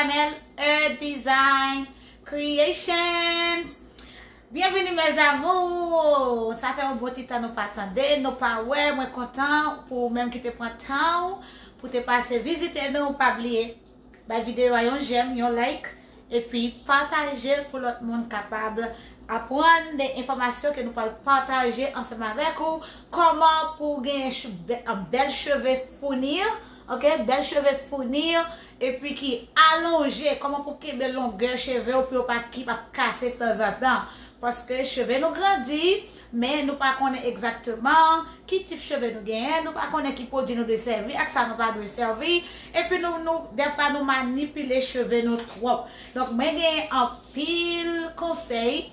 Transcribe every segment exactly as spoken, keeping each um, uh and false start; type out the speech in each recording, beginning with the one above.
Chanel Earth Design Creations. Byenvini mes amours. Sa fè yon bon ti tan nou pa tande, nou pa wè. Mwen kontan pou ou menm ki te pran tan ou pou te pase vizite nou. Pa bliye bay videyo a yon j'aime, yon like, epi pataje pou lòt moun kapab aprann de enfòmasyon ke nou pral pataje ansanm avèk ou. Kòman pou w gen bèl cheve founi, ok, bèl cheve founi, epi ki alonje, kòman pou kenbe longè cheve w pou yo pa ki pa kase tanzantan. Paske cheve nou grandi, men nou pa konnen egzakteman ki tip cheve nou genyen, nou pa konnen ki pwodui nou dwe sèvi ak sa nou pa dwe sèvi, epi nou, nou, dèfwa nou manipile cheve nou twòp. Donk, mwen gen anpil konsèy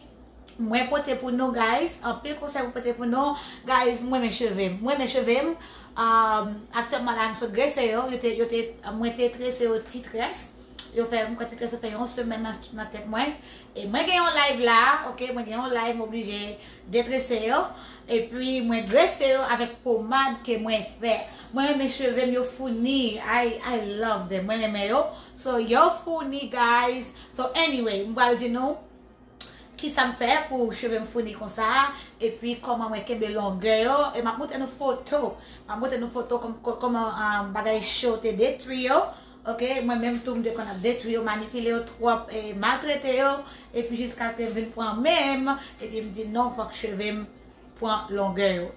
mwen pote pou nou, guys. Anpil konsèy mwen pote pou nou, guys. Mwen renmen cheve m. Mwen renmen cheve m. Um, aktyèlman la, m sot grese yo. Yo te, yo te, mwen te trese yo ti très. Yo fè, mwen kwè ti très yo fè yon semèn nan, nan tèt mwen. E mwen gen yon live la, ok? Mwen gen yon live, m oblije detrese yo. Epi mwen grese yo avèk pomad ke mwen fè. Mwen renmen cheve m yo founi. I, I love them. Mwen renmen yo. So, yo founi, guys. So, anyway, m pral di nou kisa m fè pou cheve m founi konsa, epi kòman mwen kenbe longè yo, e m ap montre nou foto. M ap montre nou foto kòm, kò-, kòman, ah, bagay cho te detwi yo. Ok, mwen menm tou m te konn ap detwi yo, manipile yo twòp, e maltrete yo, epi jiskaske m vin pran men m, epi m di non, fòk cheve m pran longè yo.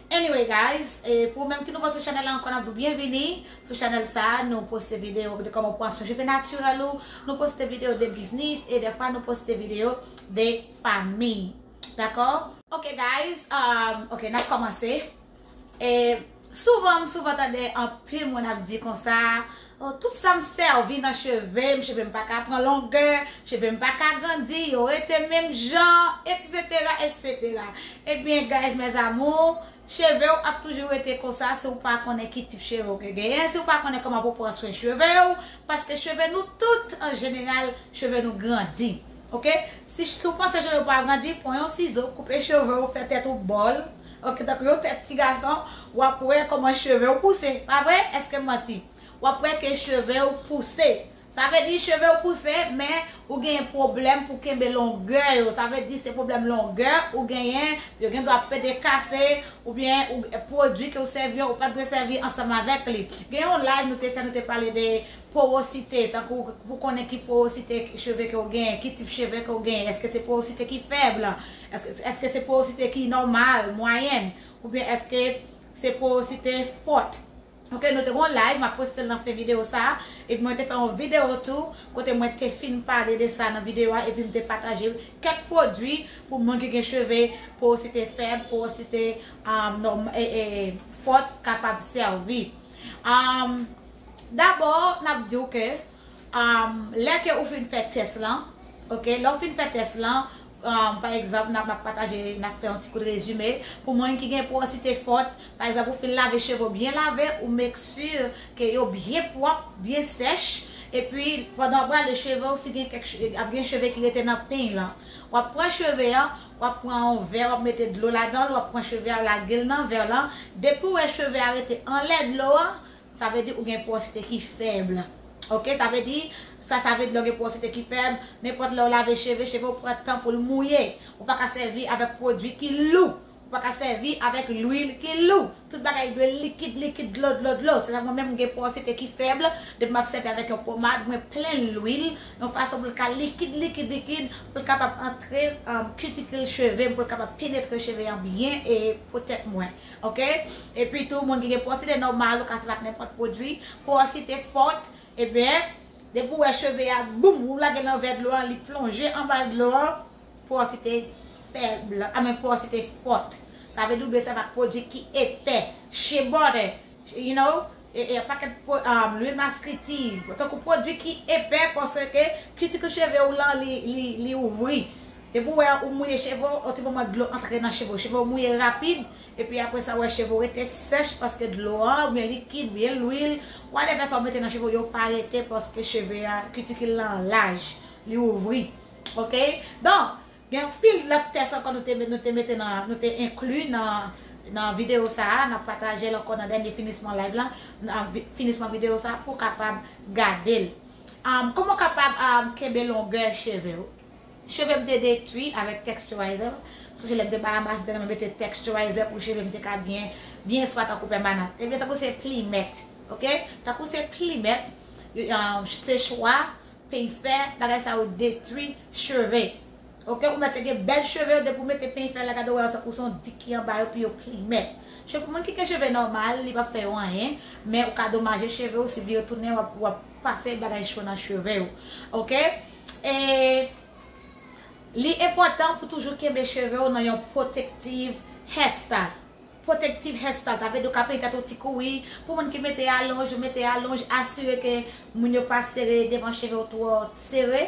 Anyway, guys, e pou ou menm ki nouvo sou chanèl la, ankò n ap di w byenvini sou chanèl sa a. Nou poste videyo de kòman w pran swen cheve natirèl ou, nou poste videyo de biznis, e dèfwa nou poste videyo de fanmi. Dakò? Ok, guys, um, ok, n ap kòmanse. E souvan, m souvan tande anpil moun ap di konsa, oh, tout sa m sèvi nan cheve m, cheve m pa ka pran longè, cheve m pa ka grandi, yo rete menm jan, etsetera, etsetera. Ebyen, guys, mes amours, cheve w ap toujou rete konsa si w pa konnen ki tip cheve w genyen, si w pa konnen kòman pou pran swen cheve w, paske cheve nou tout, an jeneral, cheve nou grandi. Ok? Si, si w panse cheve w pa grandi, pran yon sizo, koupe cheve w, fè tèt ou bòl. Ok, tankou yon tèt ti gason, w ap wè kòman cheve w pouse. Pa vre? Èske m manti? W ap wè ke cheve w pouse. Sa vle di cheve w pouse, men ou genyen pwoblèm pou kenbe longè yo. Sa vle di se pwoblèm longè ou genyen, yo gen dwa pete kase, oubyen ou, pwodui ke w sèvi an, ou pa t dwe sèvi ansanm avèk li. Gen yon live nou te fè, nou te pale de pwosite, tankou pou konnen ki pwosite cheve ke w genyen, ki tip cheve ke w genyen, èske se pwosite ki fèb, èske, èske se pwosite ki nòmal, mwayèn, oubyen èske se pwosite fòt. Ok, nou te gon live, m ap poste l nan fen videyo sa a, epi mwen te fè yon videyo tou, kote mwen te fin pale de sa nan videyo a, epi m te pataje kèk pwodui pou moun ki gen cheve pwosite fèb, pwosite, um, nòm-, e, e, fòt kapab sèvi. Um, dabò, n ap di w ke, um, lè ke ou fin fè tès lan, ok, lè w fin fè tès lan, um, pa egzanp, n ap, n ap pataje, n ap fè yon ti kout rezime. Pou moun ki gen pwosite fòt, pa egzanp, ou fin lave cheve w byen lave, ou make sure ke yo byen pwòp, byen sèch, epi pandan w ap rale cheve w, si gen kèk che-, ap gen cheve ki rete nan peny lan, w ap pran cheve an, w ap pran yon vè, w ap mete dlo ladan l, w ap pran cheve a, lage l nan vè lan. Depi w wè cheve a rete anlè dlo an, sa vle di ou gen pwosite ki fèb. Ok, sa vle di, sa, sa vle di lè w gen pwosite ki fèb, nenpòt lè w lave cheve, cheve w pran tan pou l mouye. Ou pa ka sèvi avèk pwodui ki lou. Ou pa ka sèvi avèk lwil ki lou. Tout bagay dwe likid, likid, dlo, dlo, dlo. Se sa mwen menm m gen pwosite ki fèb. Depi m ap sèvi avèk yon pomad, mwen plen lwil, yon fason pou l ka likid, likid, likid, pou l kapab antre, um, kitikil cheve m, pou l kapab penetre cheve an byen e pwotèk mwen. Ok? Epi tou, moun ki gen pwosite nòmal, ou ka sèvi ak nenpòt pwodui. Pwosite fòt, ebyen, depi w wè cheve a, boum, ou lage l nan vè dlo an, li plonje anba dlo an, pwosite fèb, I mean, pwosite fòt. Sa vle di w dwe sèvi ak pwodui ki epè, shea butter, you know, e, e pakèt pwo-, um, lwil maskriti, tankou pwodui ki epè, paske kitikil cheve w lan, li, li, li ouvri. Depi w wè ou mouye cheve w, yon ti moman dlo antre nan cheve w. Cheve w mouye rapid, epi apre sa, w wè cheve w rete sèch paske dlo an, oubyen likid, oubyen lwil, whatever sa w mete nan cheve w, yo pa rete paske cheve a, kitikil lan laj, li ouvri. Ok? Donk, gen anpil lòt tès ankò nou te, nou te mete nan, nou te enkli nan, nan videyo sa a, n ap pataje l ankò nan dènye finisman live lan, nan vi-, finisman videyo sa a pou w kapab gade l. Um, kòman w kapab um, kenbe longè cheve w? Cheve m te detwi avèk texturizer. Sonje lè m te Bahamas, m te renmen mete texturizer pou cheve m te ka byen, byen swa tankou pèmanant. Ebyen, tankou se plimèt, ok? Tankou se plimèt, um, se chwa, peny fè, bagay sa yo detwi cheve. Ok, ou mèt te gen bèl cheve, depi ou mete peny fè la, gade w wè sa pou se yon dik ki anba yo, pi yo plimèt. Cheve, moun ki gen cheve nòmal, li p ap fè yo anyen, men ou ka domaje cheve w, si li retounen, w ap, w ap pase bagay cho nan cheve w. Ok? E li enpòtan pou toujou kenbe cheve w nan yon protective hairstyle. Protective hairstyle, sa vle di ou ka penyen tèt ou ti kouri. Pou moun ki mete alonj, ou mete alonj, asire ke moun yo pa sere devan cheve w twò sere,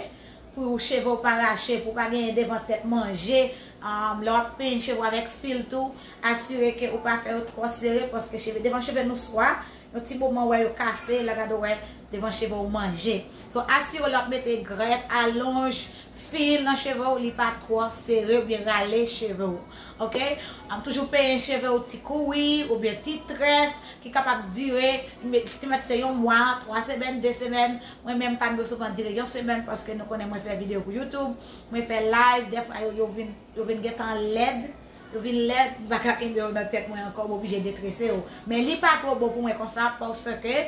pou cheve w pa rache, pou pa genyen devan tèt manje. Um, lè w ap penyen cheve w avèk fil tou, asire ke ou pa fè yo twò sere, paske cheve, devan cheve nou swa, yon ti moman w wè yo kase, lè gade w wè devan cheve w manje. So, asire w lè w ap mete grèf, alonj, fil nan cheve w, li pa twò sere oubyen rale cheve w. Ok? Ap toujou penyen cheve w ti kouri oubyen ti très ki kapab dire, te mèt se yon mwa, twa semèn, de semèn. Mwen menm pa m yo souvan dire yon semèn paske nou konnen mwen fè videyo pou YouTube, mwen fè live, dèfwa yo, yo vin, yo vin gentan lèd, yo vin lèd, m pa ka kenbe yo nan tèt mwen ankò, m oblije detrese yo. Men li pa twò bon pou mwen konsa paske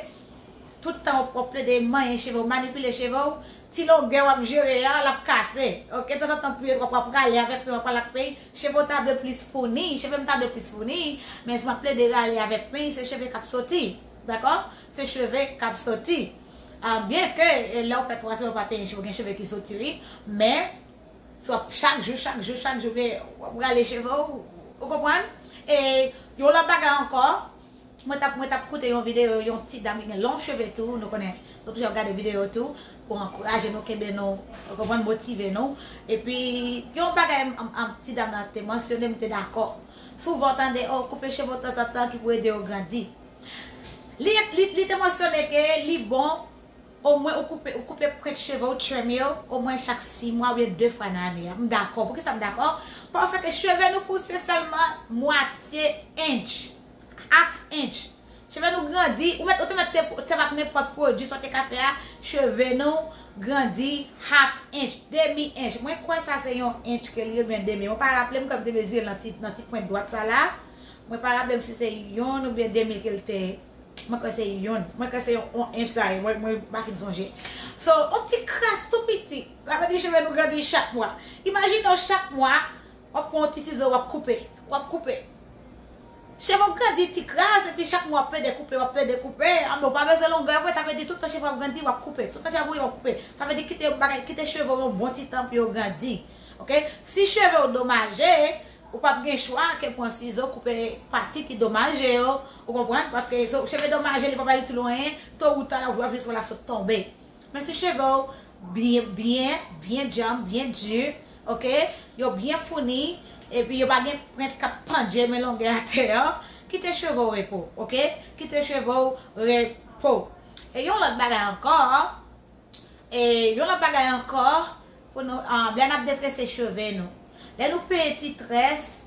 tout tan w ap plede manyen cheve w, manipile cheve w, ti longè w ap jere a, l ap kase. Ok, tanzantan pye w ap rale avèk peny, w ap rale ak peny. Cheve w ta dwe plis founi, cheve m ta dwe plis founi, men si m ap plede rale avèk peny, se cheve k ap soti. Dakò? Se cheve k ap soti. Ah, byen ke, eh, lè w fè twa semèn w pa penyen cheve, w gen cheve ki soti, wi. Men, si w ap chak jou, chak jou, chak jou, w ap rale cheve w, ou konprann? E yon lòt bagay ankò, Mwen t ap, mwen t ap koute yon videyo, yon ti dam ki gen long cheve tou, nou konnen, nou toujou ap gade videyo tou, pou ankouraje nou, kenbe nou, ou konprann, motive nou. Epi, yon bagay m, m, m, ti dam nan te mansyone, m te dakò. Souvan w tande, oh, koupe cheve w tanzantan ki pou ede yo grandi. Li, li, li te mansyone ke li bon, omwen ou koupe, ou koupe pwent cheve w, trim yo, omwen chak sis mwa oubyen de fwa nan ane a. M dakò. Poukisa m dakò? Paske cheve nou pouse sèlman mwatye inch. Half inch. Cheve nou grandi, ou mèt, ou te mèt te, te ak nenpòt pwodui sa w te ka fè a, cheve nou grandi half inch, demi inch. Mwen kwè sa se yon inch ke li ye oubyen demi. Mwen pa raple m kòm te mezire l nan ti, nan ti pwent dwat sa la. Mwen pa raple m si se yonn oubyen demi ke l te, mwen kwè se yonn. Mwen kwè se yon, yon inch sa ye. Mwen, mwen pa fin sonje. So, yon ti kras tou piti. Sa vle di cheve nou grandi chak mwa. Imajine w chak mwa, w ap pran yon ti sizo, w ap koupe, w ap koupe. Cheve w grandi ti kras, epi chak mwa w ap plede koupe, w ap plede koupe. Anben, w pa bezwen longè vre, sa vle di tout tan cheve w ap grandi, w ap koupe. Tout tan cheve w ap grandi, w ap koupe. Sa vle di kite yon bagay, kite cheve w yon bon ti tan pou yo grandi. Ok? Si cheve w domaje, ou p ap gen chwa ke pran sizo, koupe pati ki domaje yo. Ou konprann? Paske so, cheve domaje, li pa bay itil ou anyen, to ou ta, w ap jis wè l ap sot tonbe. Men si cheve w byen, byen, byen djanm, byen di, ok? Yo byen founi, epi yo pa gen pwent k ap pandje men longè atè an, kite cheve w repo, ok? Kite cheve w repo. E yon lòt bagay ankò, e yon lòt bagay ankò, pou nou, ah, lè n ap detrese cheve nou. Lè nou penyen ti très,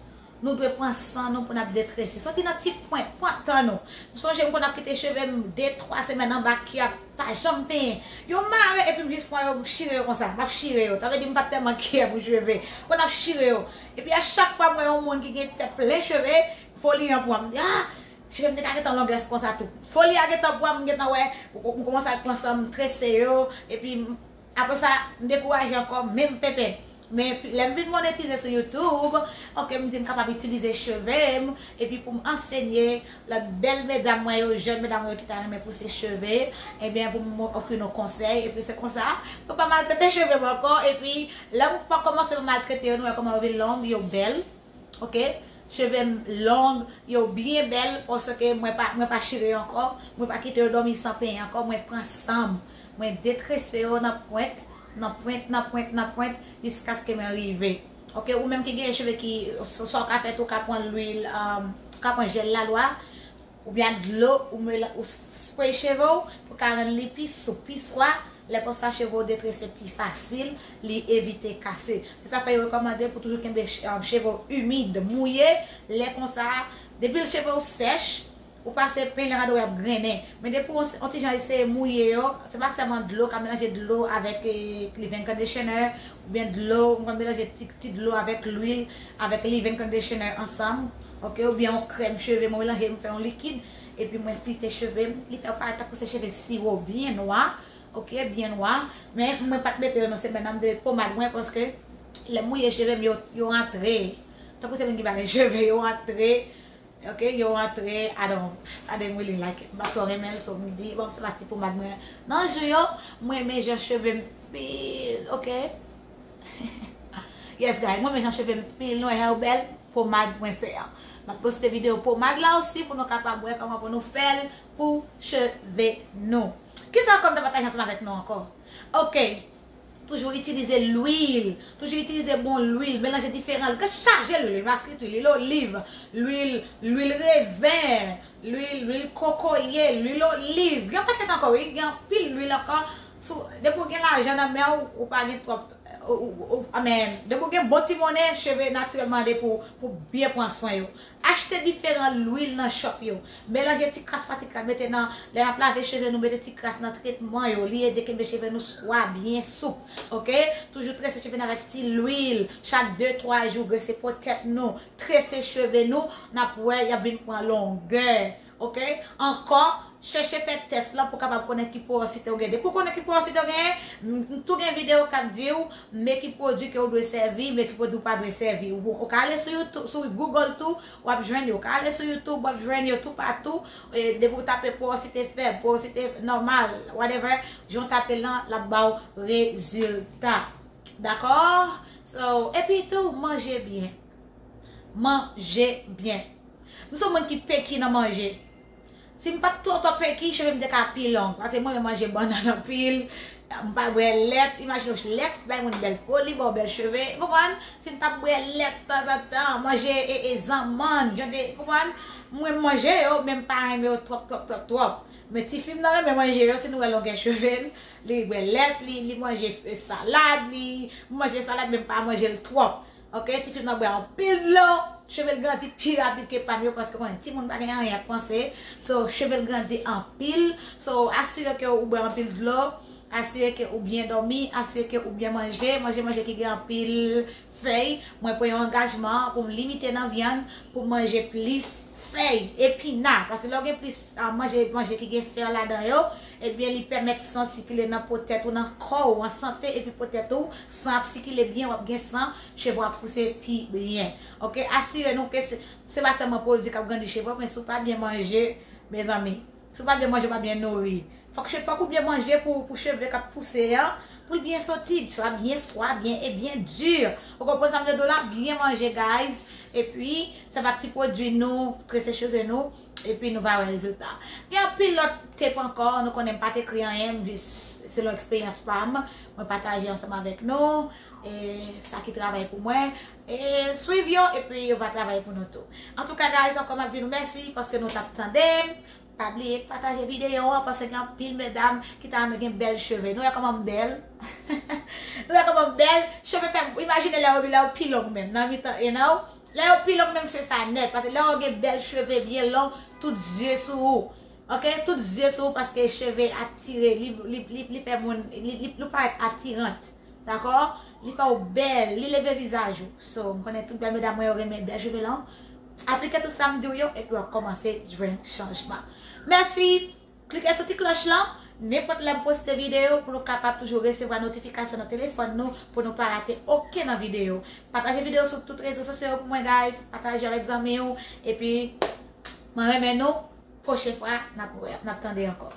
nou dwe pran san nou pou n ap detrese. Soti nan ti pwent, pran tan nou. M sonje m konn ap kite cheve m de, twa semèn anba kiyè, pa janm penyen. Yo mare epi m jis pran yo, m chire yo konsa. M ap chire yo. Sa vle di m pa t tèlman kiyè pou cheve. M konn ap chire yo. Epi a chak fwa m wè yon moun ki gen tèt plen cheve, foli an pran m. Ah, cheve m te ka gentan longè konsa tou. Foli a gentan pran m, m gentan wè, m kòmanse al pran san m trese yo. Epi m Apre sa, m dekouraje ankò, menm penpen. Men pi, lè m vin monetize sou YouTube, ok, m di m kapab itilize cheve m, epi pou m ansenye lòt bèl medam mwen yo, jèn medam mwen yo ki ta renmen pouse cheve, ebyen, pou m ofri nou konsèy, epi se konsa, yo pa maltrete cheve m ankò, epi lè m pa kòmanse pa maltrete yo, nou wè kòman yo vin long, yo bèl. Ok? Cheve m long, yo byen bèl, paske mwen pa, mwen pa chire yo ankò, mwen pa kite yo dòmi san penyen ankò, mwen pran san m, mwen detrese yo nan pwent, nan pwent, nan pwent, nan pwent, jiskaske mwen rive. Ok? Ou menm ki gen cheve ki, sa w ka fè tou, ou ka pran lwil, um, ou ka pran jèl lalwa, oubyen ak dlo, ou mela-, ou spray cheve w pou ka rann li pi soup, pi swa. Lè konsa, cheve w detrese pi fasil, li evite kase. Se sa fè yo rekòmande pou toujou kenbe che-, um, cheve w imid, mouye. Lè konsa, depi cheve w sèch, Ou pase peny lan, gade w ap grennen. Men depi w, yon ti jan eseye mouye yo, se pa sèlman dlo, ka melanje dlo avèk eh, leave-in conditioner, oubyen dlo, ou ka melanje ti, ti dlo avèk lwil, avèk leave-in conditioner ansanm, ok, oubyen yon krèm cheve, mwen melanje, mwen fè yon likid, epi mwen flite cheve m, li fè parèt tankou se cheve siwo byen nwa, ok, byen nwa, men mwen pa t mete yo nan semèn nan, m te met pomad mwen, paske lè m mouye cheve m, yo, yo antre, tankou se moun ki pa gen cheve, yo antre, Ok, yo antre, I don't, I didn't really like it. M pa twò renmen l, so m di, bon, m fè pati pomad mwen. Nan jou yo, mwen renmen jan cheve m feel, ok? Yes, guys, mwen renmen jan cheve m feel, nou wè jan yo bèl, pomad mwen fè an. M ap poste videyo pomad la osi pou nou kapab wè kòman pou nou fè l pou cheve nou. Kisa ankò m ta pataje ansanm avèk nou ankò? Ok. Toujou itilize lwil. Toujou itilize bon lwil. Melanje diferan. Gen chaje lwil. Maskit lwil, lwil oliv, lwil, lwil rezen, lwil, lwil kokoye, lwil oliv. Gen pakèt ankò, wi. Gen anpil lwil ankò. Sou, depi w gen lajan nan men w, ou pa gen twòp. Ou, ou, ou, amen. Depi w gen bon ti monnen, cheve natirèlman de pou, pou byen pran swen yo. Achte diferan lwil nan shop yo. Melanje ti kras patikal, mete nan, lè n ap lave cheve nou, mete ti kras nan tretman yo. Li ede kenbe cheve nou swa byen soup. Ok? Toujou trese cheve nou avèk ti lwil. Chak de, twa jou, grese po tèt nou. Trese cheve nou, n ap wè, y ap vin pran longè. Ok? Ankò, chèche fè tès lan pou kapab konnen ki pwosite w gen. Depi w konnen ki pwosite w genyen, m, m tou gen videyo k ap di w, men ki pwodui ke w dwe sèvi, men ki pwodui w pa dwe sèvi. Ou, ou ka ale sou YouTube, sou Google tou, w ap jwenn yo. Ou ka ale sou YouTube, w ap jwenn yo toupatou. E, depi w tape pwosite fèb, pwosite nòmal, whatever, jan w tape l lan, l ap ba w rezilta. Dakò? So, epi tou, manje byen. Manje byen. M se yon moun ki peki nan manje. Si m pa t twò twò peki, cheve m te ka pi long. Paske mwen renmen manje bannann anpil. M pa bwè lèt. Imajine w, lèt bay moun bèl po, li ba w bèl cheve. Konprann? Si m t ap bwè lèt tanzantan, manje e, e zanmann, jan de, konprann? Mwen manje yo, men m pa renmen yo twòp, twòp, twòp, twòp. Men tifi m nan renmen manje yo, si nou wè longè cheve l, li bwè lèt, li, li manje, eh, salad, li manje salad, men m pa manje l twòp. Ok, tifi m nan bwè anpil dlo, cheve l grandi pi rapid ke pa m yo, paske konnen timoun pa gen anyen ap panse. So, cheve l grandi anpil. So, asire ke ou bwè anpil dlo, asire ke ou byen dòmi, asire ke ou byen manje, manje, manje ki gen anpil fèy. Mwen pran yon angajman pou m limite nan vyann, pou m manje plis fèy, epina, paske lè w gen plis, ah, manje, manje ki gen fè ladan yo, ebyen, li pèmèt san sikile nan po tèt ou, nan kò w, an sante, epi po tèt ou, san ap sikile byen, w ap gen san, cheve w ap pouse pi byen. Ok, asire nou ke se, se pa sèlman pwodui k ap grandi cheve w, men si w pa byen manje, mezanmi, si w pa byen manje, w pa byen nouri. Fòk che-, fòk ou byen manje pou, pou cheve k ap pouse an, pou l byen soti, swa byen, swa byen e byen di. Ou konprann sa m vle di w la? Byen manje, guys. Epi, se pa ti pwodui nou trese cheve nou, epi nou va wè rezilta. Gen anpil lòt tip ankò, nou konnen m pa t ekri anyen, m jis, selon eksperyans pa m, mwen pataje ansanm avèk nou, e sa ki travay pou mwen, e swiv yo, epi yo va travay pou nou tou. Antouka, guys, ankò m ap di nou mèsi paske nou t ap tande m. Pa bliye pataje videyo an, paske gen anpil medam ki ta renmen gen bèl cheve. Nou wè kòman m bèl? Nou wè kòman m bèl? Cheve fè m, imajine lè yo, lè yo pi long menm, nan mitan e nan w. Lè yo pi long menm, se sa nèt. Paske lè yo gen bèl cheve byen long, tout zye sou ou. Ok? Tout zye sou ou paske cheve atire, li, li, li, li fè moun, li, li, li parèt atirant. Dakò? Li fè w bèl, li leve vizaj ou. So, m konnen tout bèl medam mwen yo renmen bèl cheve long. Aplike tout sa m di w yo, epi w ap kòmanse jwenn chanjman. Mèsi! Klike sou ti klòch lan, nenpòt lè m poste videyo, pou nou kapab toujou resevwa notifikasyon nan telefòn nou, pou nou pa rate okenn nan videyo. Pataje videyo sou tout rezo sosyo yo pou mwen, guys. Pataje avèk zanmi w, epi mwen renmen nou. Pwochen fwa, n ap wè, n ap tande ankò.